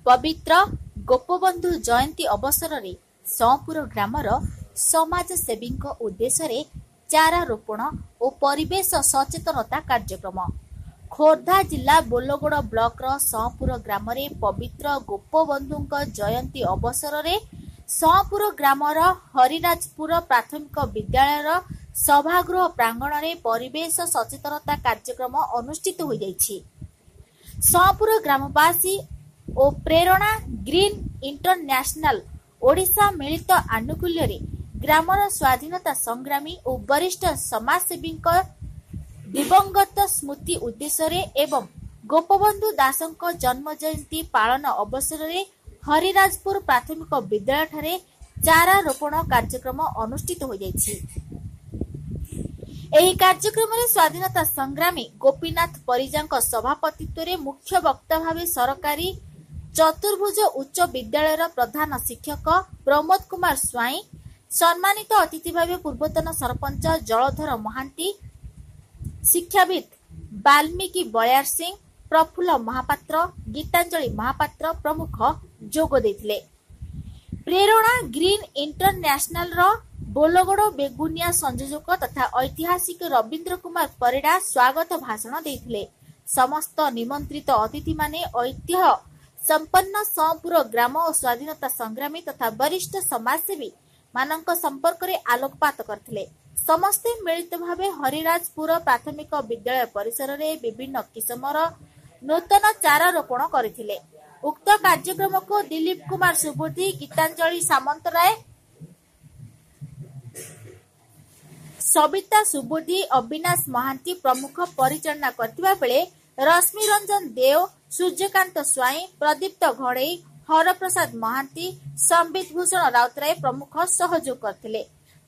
ପବିତ୍ର ଗୋପବନ୍ଧୁ ଜୟନ୍ତୀ ଅବସରରେ ସଅଁପୁର ଗ୍ରାମର ସମାଜସେବୀଙ୍କ ଉଦ୍ଦେଶ୍ୟରେ ଚାରା ରୋପଣ ଓ ପରିବେଶ ସଚେତନତା କାର୍ଯ୍ୟକ୍ରମ। ଖୋର୍ଦ୍ଧା ଜିଲ୍ଲା ବୋଲଗଡ଼ ବ୍ଲକର ସଅଁପୁର ଗ୍ରାମରେ ପବିତ୍ର ଗୋପବନ୍ଧୁଙ୍କ ଜୟନ୍ତୀ ଅବସରରେ ସଅଁପୁର ଗ୍ରାମର ହରିରାଜପୁର ପ୍ରାଥମିକ ବିଦ୍ୟାଳୟର ସଭାଗୃହ ପ୍ରାଙ୍ଗଣରେ ପରିବେଶ ସଚେତନତା କାର୍ଯ୍ୟକ୍ରମ ଅନୁଷ୍ଠିତ ହୋଇଯାଇଛି। ସଅଁପୁର ଗ୍ରାମବାସୀ ଓ ପ୍ରେରଣା ଗ୍ରୀନ ଇଣ୍ଟରନ୍ୟାସନାଲ ଓଡ଼ିଶା ମିଳିତ ଆନୁକୂଲ୍ୟରେ ଗ୍ରାମର ସ୍ୱାଧୀନତା ସଂଗ୍ରାମୀ ଓ ବରିଷ୍ଠ ସମାଜସେବୀଙ୍କ ଦିବଂଗତ ସ୍ମୃତି ଉଦ୍ଦେଶ୍ୟରେ ଏବଂ ଗୋପବନ୍ଧୁ ଦାସଙ୍କ ଜନ୍ମ ଜୟନ୍ତୀ ପାଳନ ଅବସରରେ ହରିରାଜପୁର ପ୍ରାଥମିକ ବିଦ୍ୟାଳୟଠାରେ ଚାରା ରୋପଣ କାର୍ଯ୍ୟକ୍ରମ ଅନୁଷ୍ଠିତ ହୋଇଯାଇଛି। ଏହି କାର୍ଯ୍ୟକ୍ରମରେ ସ୍ୱାଧୀନତା ସଂଗ୍ରାମୀ ଗୋପୀନାଥ ପରିଜାଙ୍କ ସଭାପତିତ୍ୱରେ ମୁଖ୍ୟ ବକ୍ତା ଭାବେ ସରକାରୀ ଚତୁର୍ଭୁଜ ଉଚ୍ଚ ବିଦ୍ୟାଳୟର ପ୍ରଧାନ ଶିକ୍ଷକ ପ୍ରମୋଦ କୁମାର ସ୍ୱାଇଁ, ସମ୍ମାନିତ ଅତିଥି ଭାବେ ପୂର୍ବତନ ସରପଞ୍ଚ ଜଳଧର ମହାନ୍ତି, ଶିକ୍ଷାବିତ୍ ବାଲ୍ମୀକି ବଳିୟାର ସିଂ, ପ୍ରଫୁଲ୍ଲ ମହାପାତ୍ର, ଗୀତାଞ୍ଜଳି ମହାପାତ୍ର ପ୍ରମୁଖ ଯୋଗ ଦେଇଥିଲେ। ପ୍ରେରଣା ଗ୍ରୀନ ଇଣ୍ଟରନ୍ୟାସନାଲର ବୋଲଗଡ଼ ବେଗୁନିଆ ସଂଯୋଜକ ତଥା ଐତିହାସିକ ରବୀନ୍ଦ୍ର କୁମାର ପରିଡ଼ା ସ୍ୱାଗତ ଭାଷଣ ଦେଇଥିଲେ। ସମସ୍ତ ନିମନ୍ତ୍ରିତ ଅତିଥିମାନେ ଐତିହ୍ୟ ସମ୍ପନ୍ନ ସଅଁପୁର ଗ୍ରାମ ଓ ସ୍ୱାଧୀନତା ସଂଗ୍ରାମୀ ତଥା ବରିଷ୍ଠ ସମାଜସେବୀ ମାନଙ୍କ ସମ୍ପର୍କରେ ଆଲୋକପାତ କରିଥିଲେ। ସମସ୍ତେ ମିଳିତ ଭାବେ ହରିରାଜପୁର ପ୍ରାଥମିକ ବିଦ୍ୟାଳୟ ପରିସରରେ ବିଭିନ୍ନ କିସମର ନୂତନ ଚାରା ରୋପଣ କରିଥିଲେ। ଉକ୍ତ କାର୍ଯ୍ୟକ୍ରମକୁ ଦିଲ୍ଲୀପ କୁମାର ସୁବୁଦ୍ଧି, ଗୀତାଞ୍ଜଳି ସାମନ୍ତରାୟ, ସବିତା ସୁବୁଦ୍ଧି, ଅବିନାଶ ମହାନ୍ତି ପ୍ରମୁଖ ପରିଚାଳନା କରିଥିବା ବେଳେ ରଶ୍ମିରଞ୍ଜନ ଦେଓ, ସୂର୍ଯ୍ୟକାନ୍ତ ସ୍ୱାଇଁ, ପ୍ରଦୀପ୍ତ ଘଡ଼େଇ, ହରପ୍ରସାଦ ମହାନ୍ତି, ସମ୍ବିତ ଭୂଷଣ ରାଉତରାୟ ପ୍ରମୁଖ ସହଯୋଗ କରିଥିଲେ।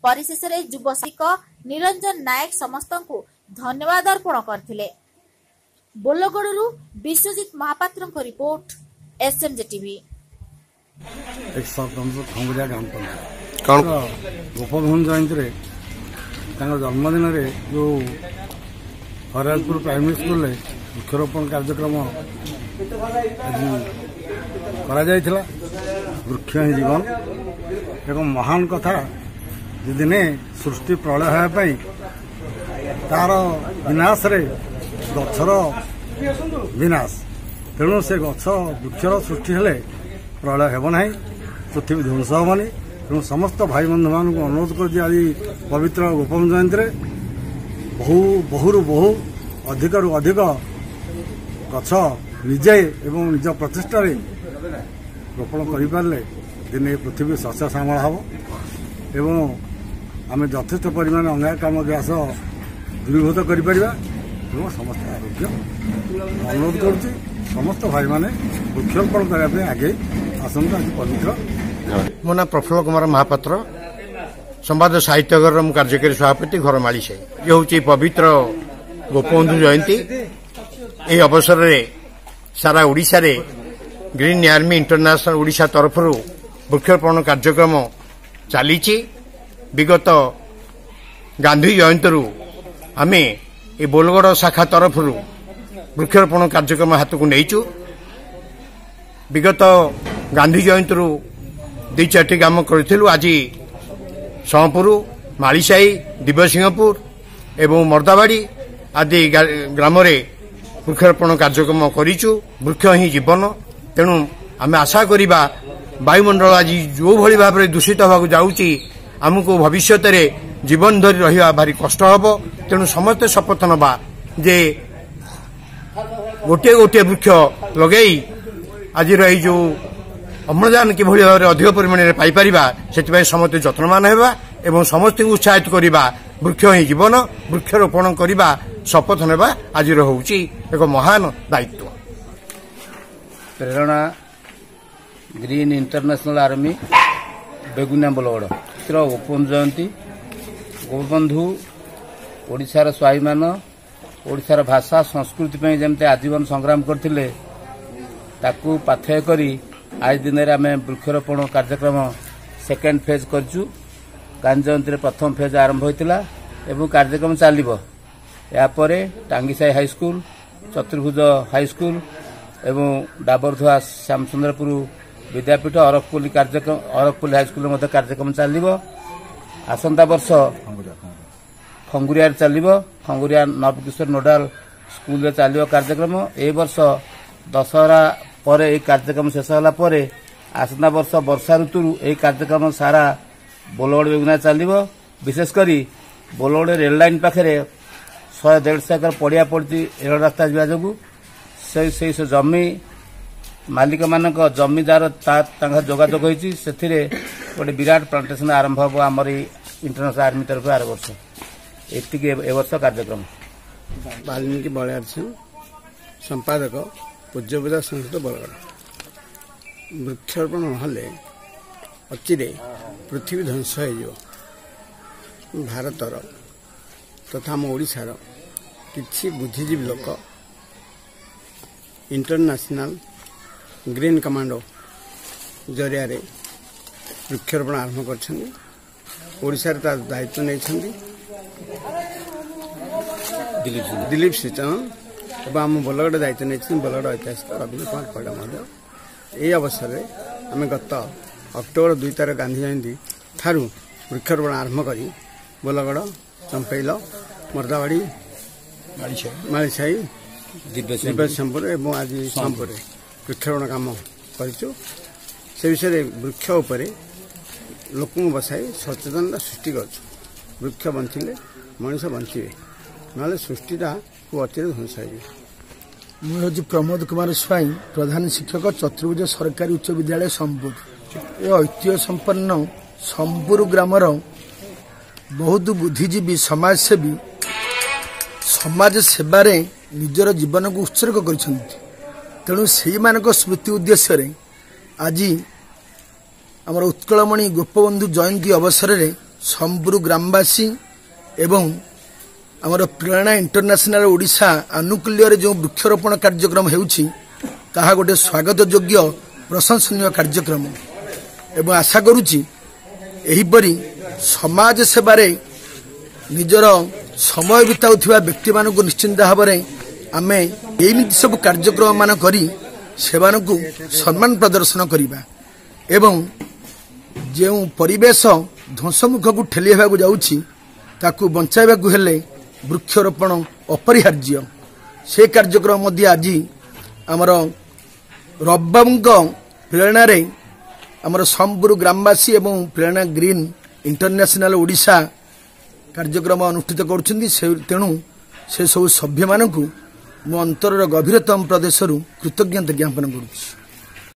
ପରିଶେଷରେ ଯୁବ ଶିକ୍ଷକ ନିରଞ୍ଜନ ନାୟକ ସମସ୍ତଙ୍କୁ ଧନ୍ୟବାଦ ଅର୍ପଣ କରିଥିଲେ। ବୋଲଗଡ଼ରୁ ବିଶ୍ୱଜିତ ମହାପାତ୍ରଙ୍କ report, ଏସ୍ଏମ୍ଜେ TV. X sarpanch, Khanguria ଗ୍ରାମ ପଞ୍ଚାୟତ। କ'ଣ ଗୋପବନ୍ଧୁ ଜୟନ୍ତୀରେ ତାଙ୍କ ଜନ୍ମଦିନରେ ଯେଉଁ ହରିରାଜପୁର ପ୍ରାଇମେରୀ ସ୍କୁଲରେ ବୃକ୍ଷରୋପଣ କାର୍ଯ୍ୟକ୍ରମ ଆଜି କରାଯାଇଥିଲା। ବୃକ୍ଷ ହିଁ ଜୀବନ। ଏକ ମହାନ କଥା ଯେ ଦିନେ ସୃଷ୍ଟି ପ୍ରଳୟ ହେବା ପାଇଁ ତାର ବିନାଶରେ ଗଛର ବିନାଶ। ତେଣୁ ସେ ଗଛ ବୃକ୍ଷର ସୃଷ୍ଟି ହେଲେ ପ୍ରଳୟ ହେବ ନାହିଁ, ପୃଥିବୀ ଧ୍ୱଂସ ହେବନି। ତେଣୁ ସମସ୍ତ ଭାଇ ବନ୍ଧୁମାନଙ୍କୁ ଅନୁରୋଧ କରୁଛି, ଆଜି ପବିତ୍ର ଗୋପବନ୍ଧୁ ଜୟନ୍ତୀରେ ବହୁ ବହୁରୁ ବହୁ ଅଧିକରୁ ଅଧିକ ଗଛ ନିଜେ ଏବଂ ନିଜ ପ୍ରଚେଷ୍ଟାରେ ରୋପଣ କରିପାରିଲେ ଦିନେ ଏ ପୃଥିବୀ ଶସ୍ୟ ଶ୍ୟାମଳ ହେବ ଏବଂ ଆମେ ଯଥେଷ୍ଟ ପରିମାଣ ଅଙ୍ଗାରକାମ୍ଳ ଗ୍ୟାସ ଦୂରୀଭୂତ କରିପାରିବା ଏବଂ ସମସ୍ତେ ଆରୋଗ୍ୟ। ଅନୁରୋଧ କରୁଛି, ସମସ୍ତ ଭାଇମାନେ ବୃକ୍ଷରୋପଣ କରିବା ପାଇଁ ଆଗେଇ ଆସନ୍ତୁ ଆଜି ପବିତ୍ର। ମୋ ନାଁ ପ୍ରଫୁଲ୍ଲ କୁମାର ମହାପାତ୍ର, ସମ୍ବାଦ ସାହିତ୍ୟଘରର ମୁଁ କାର୍ଯ୍ୟକାରୀ ସଭାପତି, ଘର ମାଳିସାହି। ଇଏ ହେଉଛି ପବିତ୍ର ଗୋପବନ୍ଧୁ ଜୟନ୍ତୀ। ଏହି ଅବସରରେ ସାରା ଓଡ଼ିଶାରେ ଗ୍ରୀନ୍ ଆର୍ମି ଇଣ୍ଟରନ୍ୟାସନାଲ ଓଡ଼ିଶା ତରଫରୁ ବୃକ୍ଷରୋପଣ କାର୍ଯ୍ୟକ୍ରମ ଚାଲିଛି। ବିଗତ ଗାନ୍ଧୀ ଜୟନ୍ତୀରୁ ଆମେ ଏ ବୋଲଗଡ଼ ଶାଖା ତରଫରୁ ବୃକ୍ଷରୋପଣ କାର୍ଯ୍ୟକ୍ରମ ହାତକୁ ନେଇଛୁ। ବିଗତ ଗାନ୍ଧୀ ଜୟନ୍ତୀରୁ 2 4ଟି ଗ୍ରାମ କରିଥିଲୁ। ଆଜି ସଅଁପୁର, ମାଳିସାହି, ଦିବ୍ୟସିଂହପୁର ଏବଂ ମର୍ଦାବାଡ଼ି ଆଦି ଗ୍ରାମରେ ବୃକ୍ଷରୋପଣ କାର୍ଯ୍ୟକ୍ରମ କରିଛୁ। ବୃକ୍ଷ ହିଁ ଜୀବନ। ତେଣୁ ଆମେ ଆଶା କରିବା, ବାୟୁମଣ୍ଡଳ ଆଜି ଯେଉଁଭଳି ଭାବରେ ଦୂଷିତ ହେବାକୁ ଯାଉଛି, ଆମକୁ ଭବିଷ୍ୟତରେ ଜୀବନ ଧରି ରହିବା ଭାରି କଷ୍ଟ ହେବ। ତେଣୁ ସମସ୍ତେ ଶପଥ ନେବା ଯେ ଗୋଟିଏ ଗୋଟିଏ ବୃକ୍ଷ ଲଗେଇ ଆଜିର ଏଇ ଯେଉଁ ଅମ୍ଳଜାନ କିଭଳି ଭାବରେ ଅଧିକ ପରିମାଣରେ ପାଇପାରିବା, ସେଥିପାଇଁ ସମସ୍ତେ ଯତ୍ନବାନ ହେବା ଏବଂ ସମସ୍ତଙ୍କୁ ଉତ୍ସାହିତ କରିବା। ବୃକ୍ଷ ହିଁ ଜୀବନ, ବୃକ୍ଷରୋପଣ କରିବା ଶପଥ ନେବା ଆଜିର ହେଉଛି ଏକ ମହାନ ଦାୟିତ୍ୱ। Prerana Green International Army, Begunia, Bolgarh. Gopabandhu Jayanti, Gopabandhu ଓଡ଼ିଶାର ସ୍ୱାଭିମାନ, ଓଡ଼ିଶାର ଭାଷା ସଂସ୍କୃତି ପାଇଁ ଯେମିତି ଆଜୀବନ ସଂଗ୍ରାମ କରିଥିଲେ, ତାକୁ ପାଥେୟ କରି ଆଜି ଦିନରେ ଆମେ ବୃକ୍ଷରୋପଣ କାର୍ଯ୍ୟକ୍ରମ ସେକେଣ୍ଡ ଫେଜ୍ କରିଛୁ। ଗାନ୍ଧୀ ଜୟନ୍ତୀରେ ପ୍ରଥମ ଫେଜ୍ ଆରମ୍ଭ ହୋଇଥିଲା ଏବଂ କାର୍ଯ୍ୟକ୍ରମ ଚାଲିବ। ଏହାପରେ ଟାଙ୍ଗିସାହି ହାଇସ୍କୁଲ, ଚତୁର୍ଭୁଜ ହାଇସ୍କୁଲ ଏବଂ ଡାବରଧୁଆ ଶ୍ୟାମସୁନ୍ଦରପୁର ବିଦ୍ୟାପୀଠ ଅରଖପଲ୍ଲୀ କାର୍ଯ୍ୟକ୍ରମ, ଅରଖପଲ୍ଲୀ ହାଇସ୍କୁଲରେ ମଧ୍ୟ କାର୍ଯ୍ୟକ୍ରମ ଚାଲିବ। ଆସନ୍ତା ବର୍ଷ ଖଙ୍ଗୁରିଆରେ ଚାଲିବ, ଖଙ୍ଗୁରିଆ ନବକିଶୋର ନୋଡାଲ ସ୍କୁଲରେ ଚାଲିବ କାର୍ଯ୍ୟକ୍ରମ। ଏ ବର୍ଷ ଦଶହରା ପରେ ଏହି କାର୍ଯ୍ୟକ୍ରମ ଶେଷ ହେଲା ପରେ ଆସନ୍ତା ବର୍ଷ ବର୍ଷା ଋତୁରୁ ଏହି କାର୍ଯ୍ୟକ୍ରମ ସାରା ବୋଲଗଡ଼ ବେଗୁନା ଚାଲିବ। ବିଶେଷ କରି ବୋଲଗଡ଼ ରେଳ ଲାଇନ୍ ପାଖରେ 100-150 ଏକର ପଡ଼ିଆ ପଡ଼ିଛି ରେଳ ରାସ୍ତା ଯିବା ଯୋଗୁଁ। ସେଇ ଜମି ମାଲିକମାନଙ୍କ ଜମିଦାର ତାଙ୍କ ଯୋଗାଯୋଗ ହୋଇଛି, ସେଥିରେ ଗୋଟେ ବିରାଟ ପ୍ଲାଣ୍ଟେସନ ଆରମ୍ଭ ହେବ ଆମର ଏଇ ଇଣ୍ଟରନ୍ୟାସନାଲ ଆର୍ମି ତରଫରୁ ଆର ବର୍ଷ। ଏତିକି ଏ ବର୍ଷ କାର୍ଯ୍ୟକ୍ରମ। ବାଲ୍ମୀକି ବଳିଆର ସିଂ, ସମ୍ପାଦକ, ପୂଜ୍ୟପୂଜା ସଂସ୍କୃତ ବରଗଡ଼। ବୃକ୍ଷରୋପଣ ନହେଲେ ଅଚିରେ ପୃଥିବୀ ଧ୍ୱଂସ ହୋଇଯିବ। ଭାରତର ତଥା ଆମ ଓଡ଼ିଶାର କିଛି ବୁଦ୍ଧିଜୀବୀ ଲୋକ ଇଣ୍ଟରନ୍ୟାସନାଲ ଗ୍ରୀନ୍ କମାଣ୍ଡୋ ଜରିଆରେ ବୃକ୍ଷରୋପଣ ଆରମ୍ଭ କରିଛନ୍ତି। ଓଡ଼ିଶାରେ ତାର ଦାୟିତ୍ୱ ନେଇଛନ୍ତି ଦିଲ୍ଲୀପ ଶ୍ରୀଚନ୍ଦନ ଏବଂ ଆମ ବୋଲଗଡ଼ ଦାୟିତ୍ୱ ନେଇଛନ୍ତି ବୋଲଗଡ଼ ଐତିହାସିକ ରବୀନ୍ଦ୍ର କୁମାର ପରିଡ଼ା ମଧ୍ୟ। ଏହି ଅବସରରେ ଆମେ ଗତ ଅକ୍ଟୋବର 2 ତାରିଖ ଗାନ୍ଧୀ ଜୟନ୍ତୀ ଠାରୁ ବୃକ୍ଷରୋପଣ ଆରମ୍ଭ କରି ବୋଲଗଡ଼, ଚମ୍ପେଇଲ, ମର୍ଦାବାଡ଼ି, ମାଳିସାହି, ଦିବ୍ୟସିଂହପୁର ଏବଂ ଆଜି ସମ୍ପୁରରେ ବୃକ୍ଷରୋପଣ କାମ କରିଛୁ। ସେ ବିଷୟରେ ବୃକ୍ଷ ଉପରେ ଲୋକଙ୍କୁ ବସାଇ ସଚେତନତା ସୃଷ୍ଟି କରୁଛୁ। ବୃକ୍ଷ ବଞ୍ଚିଲେ ମଣିଷ ବଞ୍ଚିବେ, ନହେଲେ ସୃଷ୍ଟିଟାକୁ ଅଚିରେ ଧ୍ୱଂସ ହେଇଯିବ। ମୁଁ ହେଉଛି ପ୍ରମୋଦ କୁମାର ସ୍ୱାଇଁ, ପ୍ରଧାନ ଶିକ୍ଷକ, ଚତୁର୍ଭୁଜ ସରକାରୀ ଉଚ୍ଚ ବିଦ୍ୟାଳୟ, ସମ୍ପୁର। ଏ ଐତିହ୍ୟ ସମ୍ପନ୍ନ ସମ୍ପୁର ଗ୍ରାମର ବହୁତ ବୁଦ୍ଧିଜୀବୀ, ସମାଜସେବୀ ସମାଜ ସେବାରେ ନିଜର ଜୀବନକୁ ଉତ୍ସର୍ଗ କରିଛନ୍ତି। ତେଣୁ ସେଇମାନଙ୍କ ସ୍ମୃତି ଉଦ୍ଦେଶ୍ୟରେ ଆଜି ଆମର ଉତ୍କଳମଣି ଗୋପବନ୍ଧୁ ଜୟନ୍ତୀ ଅବସରରେ ସମ୍ପୁର ଗ୍ରାମବାସୀ ଏବଂ ଆମର ପ୍ରେରଣା ଇଣ୍ଟରନ୍ୟାସନାଲ ଓଡ଼ିଶା ଆନୁକୂଲ୍ୟରେ ଯେଉଁ ବୃକ୍ଷରୋପଣ କାର୍ଯ୍ୟକ୍ରମ ହେଉଛି, ତାହା ଗୋଟେ ସ୍ୱାଗତ ଯୋଗ୍ୟ ପ୍ରଶଂସନୀୟ କାର୍ଯ୍ୟକ୍ରମ ଏବଂ ଆଶା କରୁଛି ଏହିପରି ସମାଜ ସେବାରେ ନିଜର ସମୟ ବିତାଉଥିବା ବ୍ୟକ୍ତିମାନଙ୍କୁ ନିଶ୍ଚିନ୍ତ ଭାବରେ ଆମେ ଏମିତି ସବୁ କାର୍ଯ୍ୟକ୍ରମମାନ କରି ସେମାନଙ୍କୁ ସମ୍ମାନ ପ୍ରଦର୍ଶନ କରିବା ଏବଂ ଯେଉଁ ପରିବେଶ ଧ୍ୱଂସମୁଖକୁ ଠେଲି ହେବାକୁ ଯାଉଛି ତାକୁ ବଞ୍ଚାଇବାକୁ ହେଲେ ବୃକ୍ଷରୋପଣ ଅପରିହାର୍ଯ୍ୟ। ସେ କାର୍ଯ୍ୟକ୍ରମ ମଧ୍ୟ ଆଜି ଆମର ରବିବାବୁଙ୍କ ପ୍ରେରଣାରେ ଆମର ସମ୍ପୁର ଗ୍ରାମବାସୀ ଏବଂ ପ୍ରେରଣା ଗ୍ରୀନ୍ ଇଣ୍ଟରନ୍ୟାସନାଲ ଓଡ଼ିଶା କାର୍ଯ୍ୟକ୍ରମ ଅନୁଷ୍ଠିତ କରୁଛନ୍ତି। ତେଣୁ ସେସବୁ ସଭ୍ୟମାନଙ୍କୁ ମୁଁ ଅନ୍ତରର ଗଭୀରତମ ପ୍ରଦେଶରୁ କୃତଜ୍ଞତା ଜ୍ଞାପନ କରୁଛି।